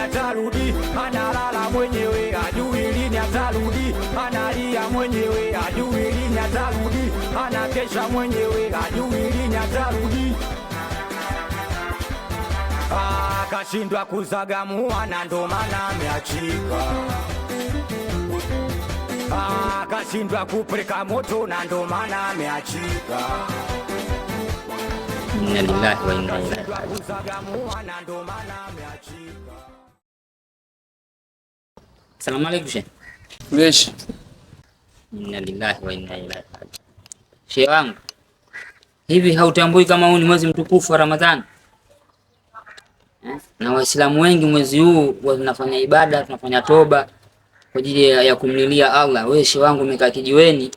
atarudi, analala mwenyewe hajui lini atarudi, analia mwenyewe hajui lini atarudi, anakesha mwenyewe hajui lini atarudi. Akashindwa kuzagamua na ndo maana ameachika. Akashindwa kupeleka moto na ndo maana ameachika. Inna lillahi wa inna ilaihi Akashindwa rajiun. kuzagamua na ndo maana ameachika. Salamu alaikum shehe. Fresh. Inna lillahi wa inna ilaihi rajiun. Shehe wangu, hivi hautambui kama huu ni mwezi mtukufu wa Ramadhani? Eh? Na Waislamu wengi mwezi huu wanafanya ibada, tunafanya toba kwa ajili ya kumlilia Allah. Wewe shehe wangu umekaa kijiweni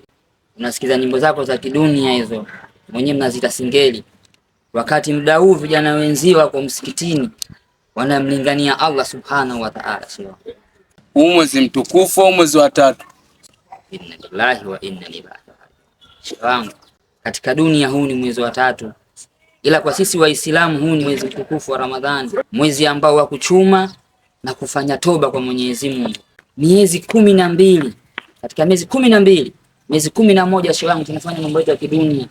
unasikiza nyimbo zako za kidunia hizo, mwenyewe mnazita singeli, wakati muda huu vijana wenzio wako msikitini wanamlingania Allah subhanahu wa ta'ala. Shehe wangu, Huu mwezi mtukufu au mwezi wa tatu? Inna lillahi wa inna ilaihi rajiun. Shehe wangu, katika dunia huu ni mwezi wa tatu, ila kwa sisi Waislamu huu ni mwezi mtukufu wa Ramadhani, mwezi ambao wa kuchuma na kufanya toba kwa Mwenyezi Mungu. Miezi 12, katika miezi 12, miezi 11 shehe wangu tunafanya mambo yetu ya kidunia.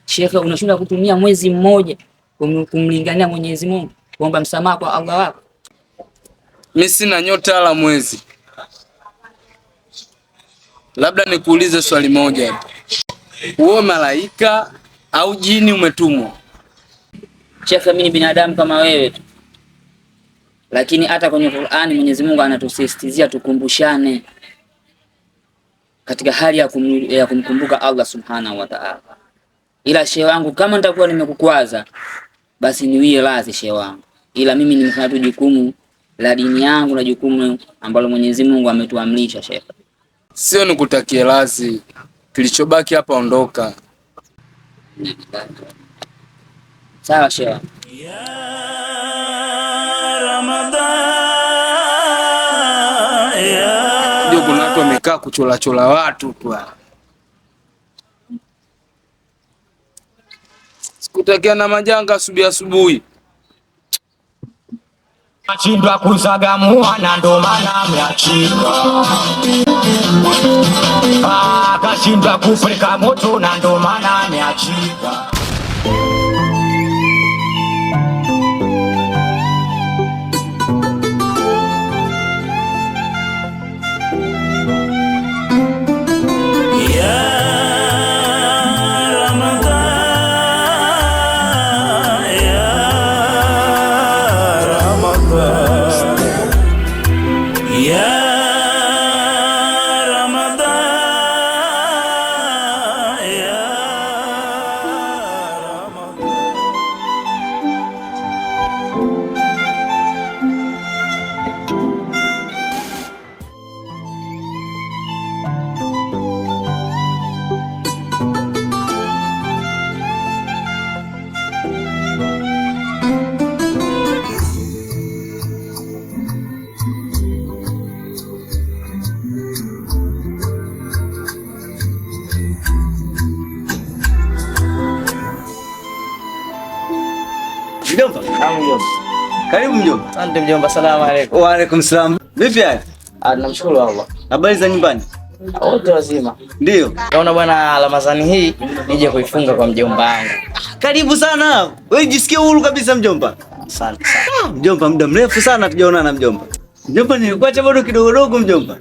Shekhe, unashindwa kutumia mwezi mmoja kumlingania Mwenyezi Mungu, kuomba msamaha kwa Allah wako? Mimi sina nyota wala mwezi. Labda nikuulize swali moja tu. Wewe malaika au jini umetumwa? Shekhe, mimi ni binadamu kama wewe tu. Lakini hata kwenye Qur'ani Mwenyezi Mungu anatusisitizia tukumbushane katika hali ya kumkumbuka Allah Subhanahu wa Ta'ala. Ila shehe wangu, kama nitakuwa nimekukwaza basi niwie radhi shehe wangu. Ila mimi nimefanya tu jukumu la dini yangu na jukumu ambalo Mwenyezi Mungu ametuamrisha shehe. Sio nikutakie radhi. Kilichobaki hapa ondoka. Sawa shehe wangu. Ya Ramadhan, ya Ndio kuna watu wamekaa kuchola-chola watu tu hapa. Sikutakia na majanga asubuhi asubuhi. Kashindwa kuzagamua na ndo maana ameachika. Kashindwa kupeleka moto na ndo maana ameachika. Ya Ramadhan, ya Ramadhan, ya Ramadhan, ya Ramadhan. Mjomba. Naam mjomba. Karibu mjomba. Asante mjomba, salamu alaykum. Wa alaykum salam. Vipi hali? Namshukuru Allah. Habari za nyumbani? Wote wazima. Ndio. Naona bwana Ramadhani hii nije kuifunga kwa mjomba wangu. Karibu sana. Wewe jisikie huru kabisa mjomba. Asante sana. Mjomba, muda mrefu sana tujaonana mjomba. Mjomba, nilikuacha bado kidogo dogo mjomba.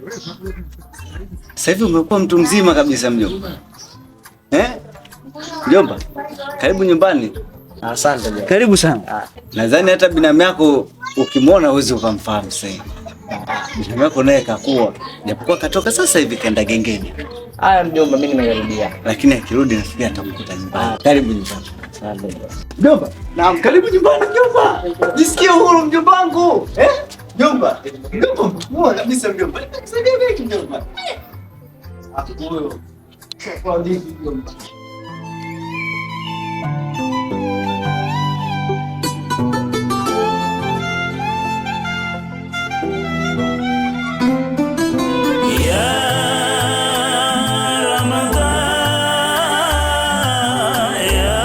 Sasa hivi umekuwa mtu mzima kabisa mjomba. Mjomba, karibu nyumbani. Asante mjomba. Karibu sana. Nadhani hata binamu yako ukimwona huwezi ukamfahamu sasa hivi. Binamu yako naye kakua, japokuwa katoka sasa hivi kaenda gengeni. Haya mjomba, mimi nimekaribia. Lakini akirudi nafikiri atakukuta nyumbani. Karibu nyumbani. Asante mjomba. Mjomba, naam, karibu nyumbani mjomba. Jisikie uhuru mjomba wangu. Mjomba. Mjomba, mkubwa kabisa mjomba. Nitakusaidia vipi mjomba? Huyo. Kwa vipi mjomba? Ya Ramadhan, ya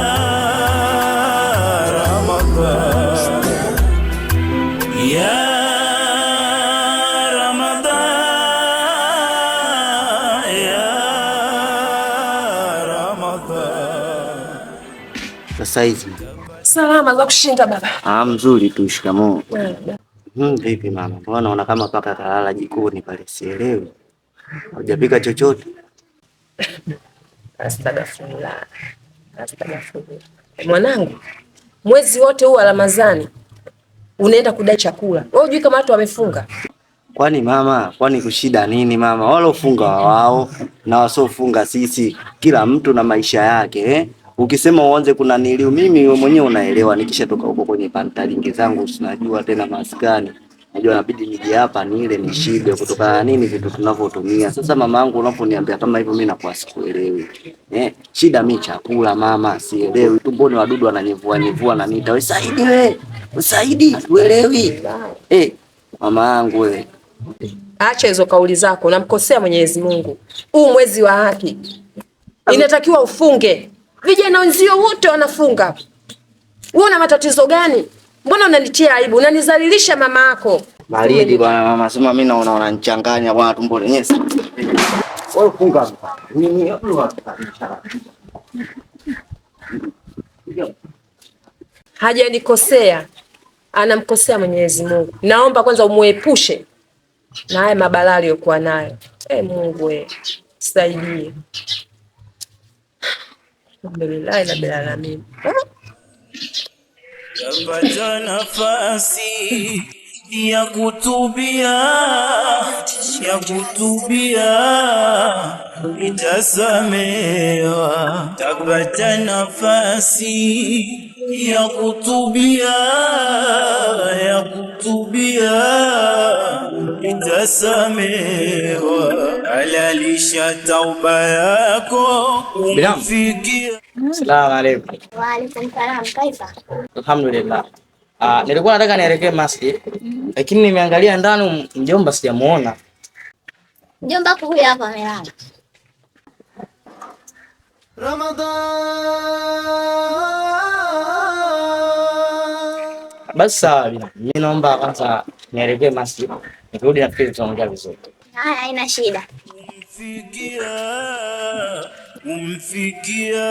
Ramadhan, ya Saizi. Salama za kushinda baba. Ah, mzuri tu. Shikamoo. Vipi mama? Mbona naona kama paka kalala jikoni pale, sielewi. Hujapika chochote? Astagfirullah. Astagfirullah. Mwanangu, mwezi wote huu wa Ramadhani unaenda kudai chakula. Wewe hujui kama watu wamefunga? Kwani mama, kwani kushida nini mama? Walofunga wao na wasiofunga sisi, kila mtu na maisha yake eh? Ukisema uanze kuna niliu, mimi wewe mwenyewe unaelewa, nikishatoka huko kwenye pantalingi zangu sinajua tena maskani. Najua inabidi nije hapa nile nishibe kutokana na nini vitu tunavyotumia. Sasa mamangu unaponiambia kama hivyo mimi nakuwa sikuelewi. Shida mimi chakula mama, sielewi. Tumboni wadudu wananyevua nyevua na nita. We Saidi we, Saidi, uelewi. Mama yangu wewe. Acha hizo kauli zako, unamkosea Mwenyezi Mungu. Huu mwezi wa haki inatakiwa ufunge. Vijana wenzio wote wanafunga. Wewe una matatizo gani? Mbona unanitia aibu? Unanizalilisha mama yako. Baridi bwana mama, sema mimi naona unanichanganya bwana, tumbo lenyewe. Wewe funga. Mimi Hajanikosea, anamkosea Mwenyezi Mungu. Naomba kwanza umuepushe na haya mabalaa aliyokuwa nayo. Mungu we, saidie. Alhamdulillah rabbil alamin. Tapata nafasi ya kutubia, ya kutubia, itasamewa. Tapata nafasi ya kutubia, ya kutubia, itasamewa. Halalisha tauba yako kumfikia. Salamu alaykum. Wa alaykum salam. Kaifa? Alhamdulillah. Nilikuwa nataka nielekee masjid, lakini nimeangalia ndani mjomba sijamuona. Mjomba huyu hapa amelala. Basi sawa bina. Mimi naomba kwanza nielekee masjid. Nikirudi nafikiri tutaongea vizuri. Haya, haina shida. Kumfikia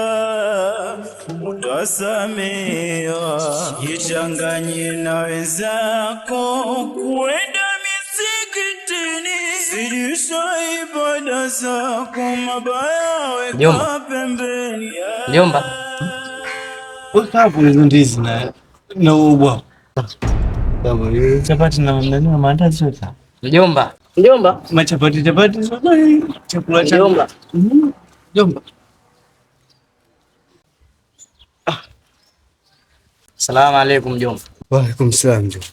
utasamewa. Jichanganye na wenzako kwenda misikitini, zidisha ibada zako, mabaya weka pembeni. Mjomba, weka hapo hizo ndizi na ubwa. Chapati na nani na maandazi zote. Mjomba. Mjomba. Machapati chapati zote chakula cha mjomba. Mjomba. Salamu alaykum mjomba. Wa alaykum salam mjomba.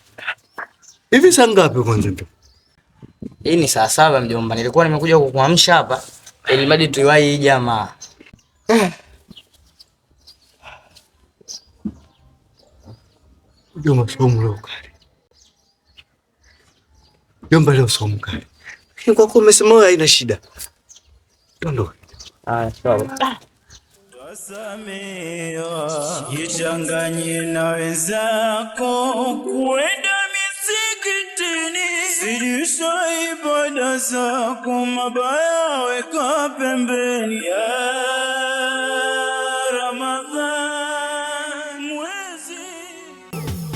Hivi saa ngapi kwanza mjomba? Hii ni saa 7 mjomba. Nilikuwa nimekuja kukuamsha hapa ili mradi tuiwahi hii jamaa. Mjomba somo leo kali. Mjomba leo somo kali. Lakini kwa kuwa umesema wewe haina shida. Tuondoke. Ah, sawa. Jichanganye na wenzako kwenda misikitini, zidisha ibada zako, mabaya weka pembeni. Ya Ramadhan mwezi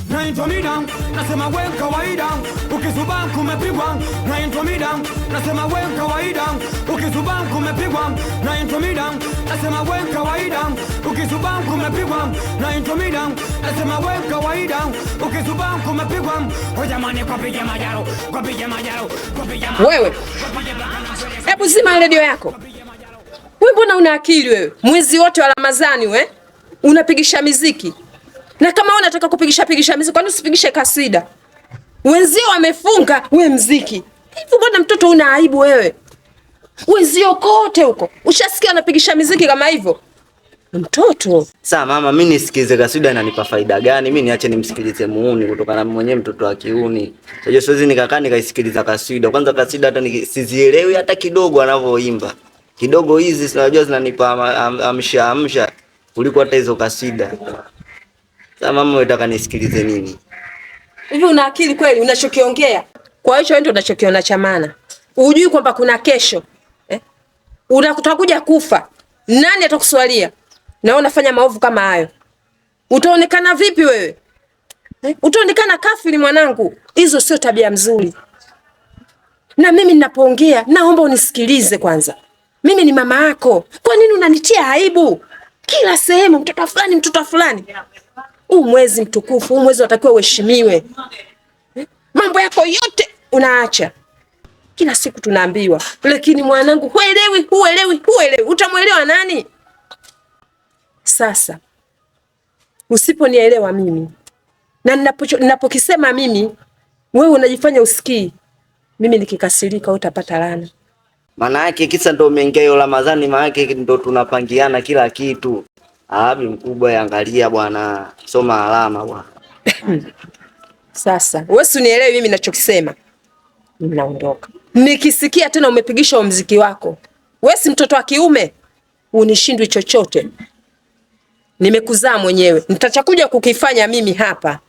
Naitwa Mida, nasema we kawaida, ukizubaa kumepigwa. Naitwa Mida, nasema we kawaida, ukizubaa kumepigwa. Naitwa Mida, nasema we kawaida, ukizubaa kumepigwa. Naitwa Mida, nasema we kawaida, ukizubaa kumepigwa. O jamani, kwa piga majaro, kwa piga majaro, kwa piga majaro. Wewe, hebu zima redio yako. Wewe mbona una akili wewe? Mwezi wote wa Ramadhani we unapigisha miziki. Na kama wewe unataka kupigisha pigisha miziki, kwani usipigishe kasida? Wenzio wamefunga, we mziki. Hivi mbona mtoto una aibu wewe? Wenzio kote huko ushasikia wanapigisha miziki kama hivyo? Mtoto. Sasa mama, mimi nisikize kasida inanipa faida gani? Mimi niache nimsikilize muuni kutokana na mwenyewe mtoto wa kiuni. Sasa siwezi nikakaa nikaisikiliza kasida. Kwanza kasida hata sizielewi hata kidogo anavyoimba. Kidogo hizi sinajua zinanipa amsha amsha kuliko hata hizo kasida. Sasa mama, unataka nisikilize nini? Hivi una akili kweli unachokiongea? Kwa hiyo ndio unachokiona cha maana. Hujui kwamba kuna kesho. Utakuja kufa. Nani atakuswalia? Na wewe unafanya maovu kama hayo. Utaonekana vipi wewe? Utaonekana kafiri mwanangu. Hizo sio tabia mzuri. Na mimi ninapoongea naomba unisikilize kwanza. Mimi ni mama yako. Kwa nini unanitia aibu? Kila sehemu mtoto fulani, mtoto fulani. Huu mwezi mtukufu, huu mwezi unatakiwa uheshimiwe. Mambo yako yote unaacha. Kila siku tunaambiwa, lakini mwanangu huelewi, huelewi, huelewi. Utamuelewa nani? Sasa usiponielewa mimi na ninapokisema mimi, wewe unajifanya usikii. Mimi nikikasirika utapata laana. Maana yake kisa ndo umeingia hiyo Ramadhani, maana yake ndo tunapangiana kila kitu. Ah, bi mkubwa, angalia bwana, soma alama bwana. Sasa wewe si unielewi mimi ninachokisema. Mimi naondoka. Nikisikia tena umepigisha muziki wako, wewe si mtoto wa kiume, unishindwi chochote. Nimekuzaa mwenyewe, nitachakuja kukifanya mimi hapa.